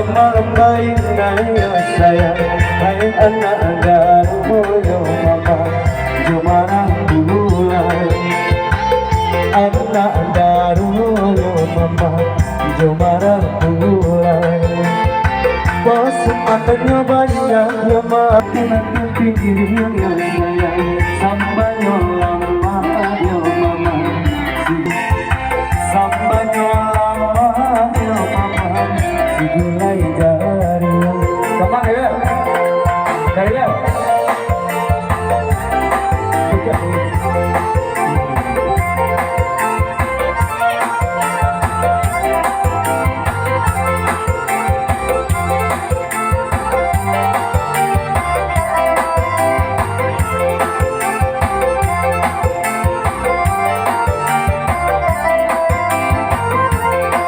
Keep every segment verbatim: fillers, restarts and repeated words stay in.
Malam baik nai yo sayang, hai anak daro yo mama, jo marah pulang. Anak daro yo mama, jo marah pulang. Bosan makanyo banyak yo mama, nanti pikiran yo sayang, sambanyo lamo yo mama. Sambanyo lamo yo mama, sigulai jari. Gampang yo? Jari yo?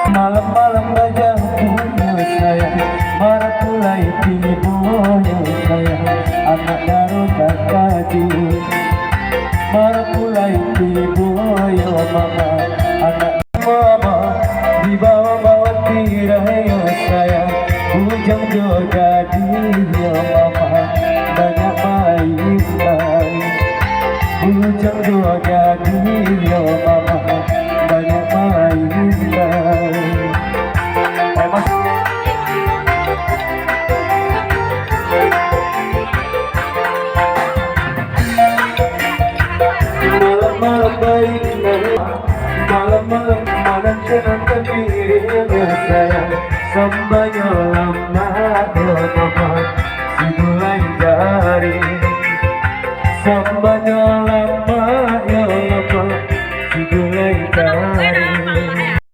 Malam-malam bajam punyo sayang, marapulai tibo yo sayang, anak daro takajun. Marapulai tibo yo mama, anak mama, dibawa-bawa tirai yo sayang, bujang jo gadih yo mama, banyak main-main. Bujang jo gadih yo mama, banyak main-main. Eh, Mas. Malam-malam baik, malam-malam malam tenang terdiri yo sayang, sambanyo lamo